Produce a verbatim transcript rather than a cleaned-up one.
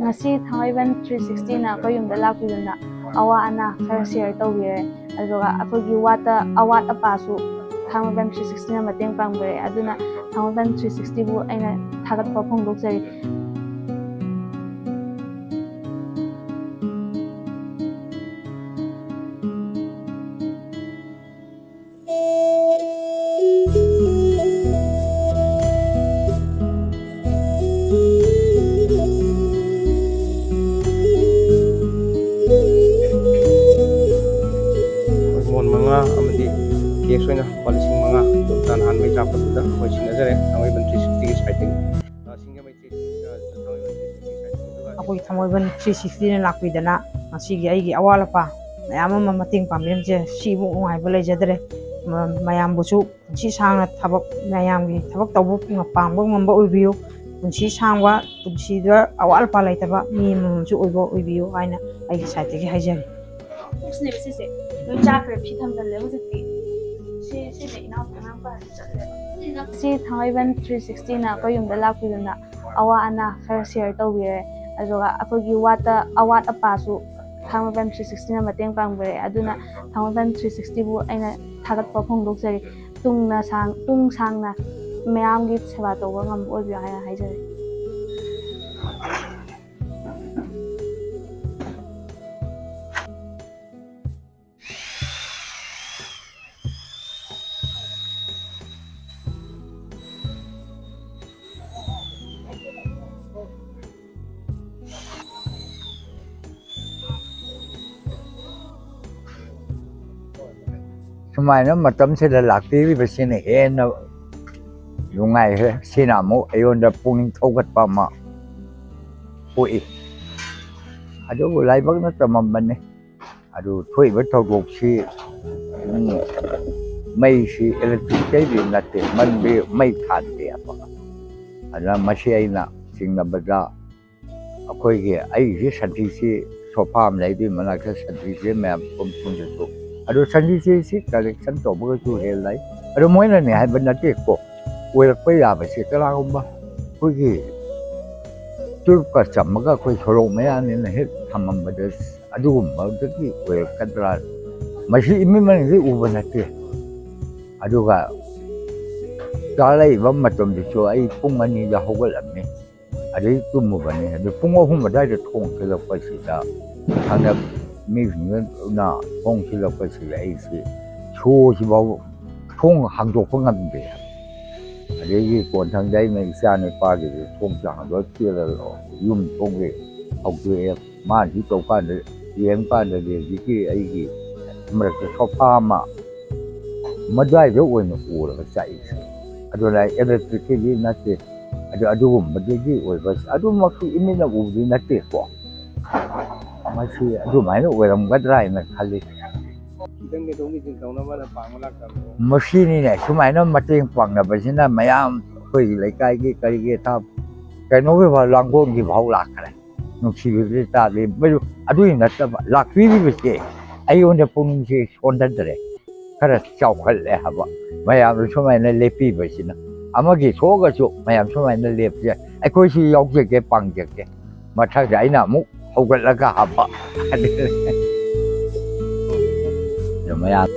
ꯉꯁꯤ ꯊꯥꯡꯃꯩꯕꯟ ꯊ꯭ꯔꯤ ꯁꯤꯛꯁꯇꯤꯅ ꯑꯩꯈꯣꯏ ꯌꯨꯝꯗ ꯂꯥꯛꯄꯤꯗꯨꯅ ꯑꯋꯥ ꯑꯅꯥ ꯈꯔ ꯁꯤꯌꯔ ꯇꯧꯕꯤꯔꯦ꯫ ꯑꯗꯨꯒ ꯑꯩꯈꯣꯏꯒꯤ ꯋꯥꯠꯇ ꯑꯋꯥꯠ ꯑꯄꯥꯁꯨ ꯊꯥꯡꯃꯩꯕꯟ ꯊ꯭ꯔꯤ ꯁꯤꯛꯁꯇꯤꯅ ꯃꯇꯦꯡ ꯄꯥꯡꯕꯤꯔꯦ꯫ ꯑꯗꯨꯅ ꯊꯥꯡꯃꯩꯕꯟ ꯊ꯭ꯔꯤ ꯁꯤꯛꯁꯇꯤꯕꯨ ꯑꯩꯅ ꯊꯥꯒꯠꯄ ꯐꯣꯡꯗꯣꯛꯆꯔꯤ꯫ ꯃꯣꯟ ꯃꯉꯥ ꯑꯃꯗꯤ ꯀꯦꯁ ꯑꯣꯏꯅ ꯂꯨꯄꯥ ꯂꯤꯁꯤꯡ ꯃꯉꯥ ꯑꯗꯨꯝ ꯅꯍꯥꯟ ꯃꯩ ꯆꯥꯛꯄꯗꯨꯗ ꯑꯩꯈꯣꯏ ꯁꯤꯟꯅꯖꯔꯦ, ꯊꯥꯡꯃꯩꯕꯟ ꯊ꯭ꯔꯤ ꯁꯤꯛꯁꯇꯤꯒꯤ ꯁꯥꯏꯠꯇꯒꯤ꯫ ꯑ, ꯁꯤꯡꯖꯃꯩ ꯊ꯭ꯔꯤ ꯁꯤꯛꯁꯇꯤ, ꯑ, ꯊꯥꯡꯃꯩꯕꯟ ꯊ꯭ꯔꯤ ꯁꯤꯛꯁꯇꯤ ꯁꯥꯏꯠꯇꯒꯤ꯫ ꯑꯗꯨꯒ ꯑꯩꯈꯣꯏꯒꯤ ꯊꯥꯡꯃꯩꯕꯟ ꯊ꯭ꯔꯤ ꯁꯤꯛꯁꯇꯤꯅ ꯂꯥꯛꯄꯤꯗꯅ ꯉꯁꯤꯒꯤ ꯑꯩꯒꯤ ꯑꯋꯥꯠ ꯑꯄꯥ ꯃꯌꯥꯝ ꯑꯃ ꯃꯇꯦꯡ ꯄꯥꯡꯕꯤꯔꯝꯕꯁꯦ ꯁꯤꯃꯨꯛ ꯅꯨꯡꯉꯥꯏꯕ ꯂꯩꯖꯗ꯭ꯔꯦ꯫ ꯃ-, ꯃꯌꯥꯝꯕꯨꯁꯨ ꯄꯨꯟꯁꯤ ꯁꯥꯡꯅ ꯊꯕꯛ, ꯃꯌꯥꯝꯒꯤ ꯊꯕꯛ ꯇꯧꯕ ꯄꯥꯡꯕ ꯉꯝꯕ ꯑꯣꯏꯕꯤꯌꯨ꯫ ꯄꯨꯟꯁꯤ ꯁꯥꯡꯕ, ꯄꯨꯟꯁꯤꯗ ꯑꯋꯥꯠ ꯑꯄꯥ ꯂꯩꯇꯕ ꯃꯤ ꯑꯃꯃꯝꯁꯨ ꯑꯣꯏꯕ ꯑꯣꯏꯕꯤꯌꯨ ꯍꯥꯏꯅ ꯑꯩꯒꯤ ꯁꯥꯏꯠꯇꯒꯤ ꯍꯥꯏꯖꯔꯤ꯫ ꯕꯣꯛꯁꯅꯦꯕ ꯁꯤꯁꯦ꯫ ꯂꯣꯏ ꯆꯥꯈ꯭ꯔꯦ, ꯐꯤ ꯊꯝꯖꯜꯂꯦ ꯍꯧꯖꯤꯛꯇꯤ꯫ ꯁꯤ, ꯁꯤꯁꯦ ꯏꯅꯥꯎꯄꯥ ꯑꯉꯥꯡ ꯄꯥꯔꯇꯤ ꯆꯠꯂꯦꯕ꯫ ꯉꯁꯤ ꯊꯥꯡꯃꯩꯕꯟ ꯊ꯭ꯔꯤ ꯁꯤꯛꯁꯇꯤꯅ ꯑꯩꯈꯣꯏ ꯌꯨꯝꯗ ꯂꯥꯛꯄꯤꯗꯨꯅ ꯑꯋꯥ ꯑꯅꯥ ꯈꯔ ꯁꯤꯌꯔ ꯇꯧꯕꯤꯔꯦ꯫ ꯑꯗꯨꯒ ꯑꯩꯈꯣꯏꯒꯤ ꯋꯥꯠꯇ ꯑꯋꯥꯠ ꯑꯄꯥꯁꯨ ꯊꯥꯡꯃꯩꯕꯟ ꯊ꯭ꯔꯤ ꯁꯤꯛꯁꯇꯤꯅ ꯃꯇꯦꯡ ꯄꯥꯡꯕꯤꯔꯦ꯫ ꯑꯗꯨꯅ ꯊꯥꯡꯃꯩꯕꯟ ꯊ꯭ꯔꯤ ꯁꯤꯛꯁꯇꯤꯕꯨ ꯑꯩꯅ ꯊꯥꯒꯠꯄ ꯐꯣꯡꯗꯣꯛꯆꯔꯤ꯫ ꯇꯨꯡꯅ ꯁꯥꯡ-, ꯇꯨꯡ ꯁꯥꯡꯅ ꯃꯌꯥꯝꯒꯤ ꯁꯦꯕꯥ ꯇꯧꯕ ꯉꯝꯕ ꯑꯣꯏꯕꯤꯌꯨ ꯍꯥꯏꯅ ꯍꯥꯏꯖꯔꯤ꯫ ꯁꯨꯃꯥꯏꯅ ꯃꯇꯝꯁꯤꯗ ꯂꯥꯛꯄꯤꯔꯤꯕꯁꯤꯅ ꯍꯦꯟꯅ ꯅꯨꯡꯉꯥꯏꯈ꯭ꯔꯦ꯫ ꯁꯤꯅ ꯑꯃꯨꯛ ꯑꯩꯉꯣꯟꯗ ꯄꯨꯛꯅꯤꯡ ꯊꯧꯒꯠꯄ ꯑꯃ ꯄꯣꯛꯏ꯫ ꯑꯗꯨꯕꯨ ꯂꯥꯏꯕꯛꯅ ꯇꯝꯃꯝꯕꯅꯤ꯫ ꯑꯗꯨ ꯊꯣꯛꯏꯕ ꯊꯧꯗꯣꯛꯁꯤ, ꯎꯝ, ꯃꯩꯁꯤ electric ꯇꯩꯕꯤ ꯅꯠꯇꯦ, ꯃꯟꯕꯤ ꯃꯩ ꯊꯥꯟꯗꯦ ꯍꯥꯏꯕ꯫ ꯑꯗꯨꯅ ꯃꯁꯤ ꯑꯩꯅ ꯆꯤꯡꯅꯕꯗ ꯑꯩꯈꯣꯏꯒꯤ, ꯑꯩꯒꯤꯁꯤ ꯁꯟꯊꯤꯁꯤ ꯁꯣꯐꯥ ꯑꯃ ꯂꯩ, ꯑꯗꯨꯒꯤ ꯃꯅꯥꯛꯇ ꯁꯟꯊꯤꯁꯤ ꯃꯌꯥꯝ ꯊꯨꯝ ꯊꯨꯝꯗꯁꯨ꯫ ꯑꯗꯨ ꯁꯟꯊꯤꯁꯤ ꯁꯤ collection ꯇꯧꯕꯒꯁꯨ ꯍꯦꯜ ꯂꯩ꯫ ꯑꯗꯨ ꯃꯣꯏꯅꯅꯦ ꯍꯥꯏꯕ ꯅꯠꯇꯦꯀꯣ, ꯑꯣꯏꯔꯛꯄ ꯌꯥꯕꯁꯦ ꯀꯅꯥꯒꯨꯝꯕ ꯑꯩꯈꯣꯏꯒꯤ ꯆꯨꯔꯨꯞꯀ ꯆꯝꯃꯒ ꯑꯩꯈꯣꯏ ꯁꯣꯔꯣꯛ ꯃꯌꯥꯅꯤꯅ ꯍꯦꯛ ꯊꯝꯃꯝꯕꯗ ꯑꯗꯨꯒꯨꯝꯕꯗꯒꯤ ꯑꯣꯏꯔꯛꯀꯗ꯭ꯔꯥ? ꯃꯁꯤ ꯏꯃꯤꯠꯃꯛꯅꯗꯤ ꯎꯕ ꯅꯠꯇꯦ꯫ ꯑꯗꯨꯒ ꯆꯥꯔꯛꯏꯕ ꯃꯇꯝꯗꯨꯁꯨ ꯑꯩ ꯄꯨꯡ ꯑꯅꯤꯗ ꯍꯧꯒꯠꯂꯝꯃꯤ꯫ ꯑꯗꯩ ꯇꯨꯝꯃꯨꯕꯅꯤ꯫ ꯑꯗꯨ ꯄꯨꯡ ꯑꯍꯨꯝ ꯑꯗꯨꯋꯥꯏꯗ ꯊꯣꯡ ꯊꯤꯜꯂꯛꯄꯁꯤꯗ ꯍꯟꯗꯛ ꯃꯤꯁꯤꯡꯗꯨꯅ ꯊꯣꯡ ꯊꯤꯜꯂꯛꯄꯁꯤꯗ ꯑꯩꯁꯤ ꯁꯣꯁꯤꯐꯥꯎ ꯊꯣꯡ ꯍꯥꯡꯗꯣꯛꯄ ꯉꯝꯗꯦ꯫ ꯑꯗꯒꯤ ꯀꯣꯟꯊꯪꯗ ꯑꯩꯅ ꯏꯆꯥ ꯅꯨꯄꯥꯒꯤꯗꯤ ꯊꯣꯡꯁꯦ ꯍꯥꯡꯗꯣꯛꯑ ꯆꯦꯜꯂꯒ ꯌꯨꯝ ꯊꯣꯡꯒꯤ ꯍꯧꯗꯣꯛꯑꯦ꯫ ꯃꯥꯅ ꯁꯤ ꯇꯧ ꯀꯥꯟꯗ, ꯌꯦꯡ ꯀꯥꯟꯗꯗꯤ ꯍꯧꯖꯤꯛꯀꯤ ꯑꯩꯒꯤ ꯃꯔꯛꯇ ꯁꯣꯐꯥ ꯑꯃ ꯃꯗꯨꯋꯥꯏꯗ ꯑꯣꯏꯅ ꯎꯔꯒ ꯆꯥꯛꯏꯁꯦ꯫ ꯑꯗꯨꯅ ꯏꯂꯦꯛꯇ꯭ꯔꯤꯛꯀꯤꯗꯤ ꯅꯠꯇꯦ꯫ ꯑꯗꯨ ꯑꯗꯨꯒꯨꯝꯕꯗꯒꯤ ꯑꯣꯏꯕ, ꯑꯗꯨꯃꯛꯁꯨ ꯏꯃꯤꯠꯅ ꯎꯕꯗꯤ ꯅꯠꯇꯦꯀꯣ꯫ ꯃꯁꯤ ꯑꯗꯨꯃꯥꯏꯅ ꯑꯣꯏꯔꯝꯒꯗ꯭ꯔꯥ ꯍꯥꯏꯅ ꯈꯜꯂꯤ꯫ ꯈꯤꯇꯪ ꯀꯩꯗꯧ ꯃꯦꯆꯤꯟ ꯇꯧꯅꯕꯅ ꯄꯥꯡꯕ ꯂꯥꯛꯇꯕ꯭ꯔꯣ? ꯃꯁꯤꯅꯤꯅꯦ, ꯁꯨꯃꯥꯏꯅ ꯃꯇꯦꯡ ꯄꯥꯡꯅꯕꯁꯤꯅ ꯃꯌꯥꯝ ꯑꯩꯈꯣꯏꯒꯤ ꯂꯩꯀꯥꯏꯒꯤ ꯀꯔꯤꯒꯤ ꯊꯥ-, ꯀꯩꯅꯣꯒꯤ ꯐꯥꯎ, ꯂꯥꯡꯒꯣꯜꯒꯤ ꯐꯥꯎ ꯂꯥꯛꯈ꯭ꯔꯦ꯫ ꯅꯨꯡꯁꯤꯕꯤꯕꯗꯤ ꯇꯥꯗꯦ꯫ ꯃꯗꯨ ꯑꯗꯨꯒꯤ ꯅꯠꯇꯕ, ꯂꯥꯛꯄꯤꯔꯤꯕꯁꯦ ꯑꯩꯉꯣꯟꯗ ꯄꯨꯛꯅꯤꯡꯁꯦ ꯁꯣꯟꯊꯗ꯭ꯔꯦ꯫ ꯈꯔ ꯆꯥꯎꯈꯠꯂꯦ ꯍꯥꯏꯕ꯫ ꯃꯌꯥꯝꯅ ꯁꯨꯃꯥꯏꯅ ꯂꯦꯞꯄꯤꯕꯁꯤꯅ, ꯑꯃꯒꯤ ꯊꯣꯛꯑꯒꯁꯨ ꯃꯌꯥꯝ ꯁꯨꯃꯥꯏꯅ ꯂꯦꯞꯄꯁꯦ, ꯑꯩꯈꯣꯏꯁꯨ ꯌꯥꯎꯖꯒꯦ, ꯄꯥꯡꯖꯒꯦ꯫ ꯃꯊꯪꯗ ꯑꯩꯅ ꯑꯃꯨꯛ ꯍꯧꯒꯠꯂꯒ ꯍꯥꯞꯄ꯫ ꯑꯗꯨ ꯃꯌꯥꯝ